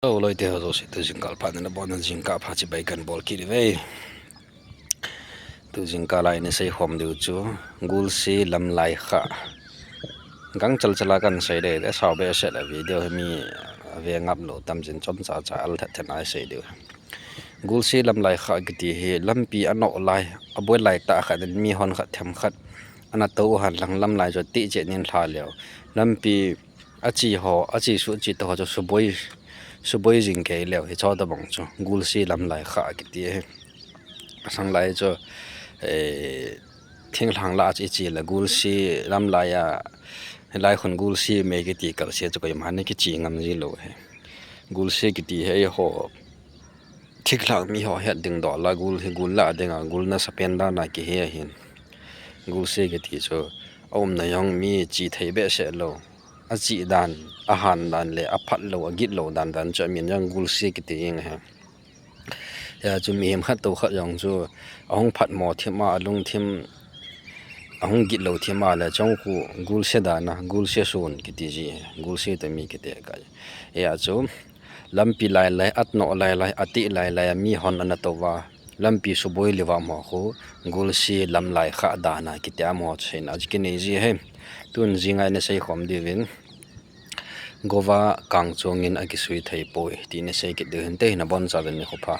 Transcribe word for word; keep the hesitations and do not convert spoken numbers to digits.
Hello, loi te ho jouse, tu jingkah pha nabonun jingkah pha chibai kahin bol kit uve. Tu jingkah lai a isei khom diu chu, Gulse Lamlai Khah. Gangchal chal a kahin sei ding, asao behseh a video hi mi ave ngap lou tam jin, chomcha cha al that then a isei diu. Gulse Lamlai Khah kiti hi lampi anoh lai, aboi lai tah khat in mi hon khat them khat ana tou u hen lang, lamlai chu tijeh in lha leu. Lampi achi ho, achi su, achi to ho chu suboi, suboi jing kei leu, hiche tobang chu Gulse Lamlai Khah kiti hi. Asang lai chu, eh, thinglhang lah a chu iche le Gulse Lamlai a, hilai khun Gulse mei kiti kalse chu koima hin kiche ngam ji lou hi. Gulse kiti hi eiho thinglhang mi ho het ding dola gul hi gul lah dinga gul nasapen dan a kihe ahin. Gulse kiti chu aumna jong mi che thei behseh lou, ache dan, ahan dan le aphat lou, agit lou dan dan chu amin jong Gulse kiti jeng ahi. Hia chu mihem khat to khat jong chu ahung phatmo thim a, alungthim ahung git lou thim a le chong khu gulse dan a, gulse sun kiti ji, gulse toh mi kiti kai. Hia chu lampi lai lai, anoh lai lai, atih lai lai a mi hon ana tou va, lampi suboi lou va mo khu Gulse Lamlai Khah dan a kiti a mo chu seina chu kinei ji ahi. Tun jingkah a isei khom diuvin, Gova kang chong in akisui thei poi ti isei kit diu hin, te hin abon chauvin nikho pha.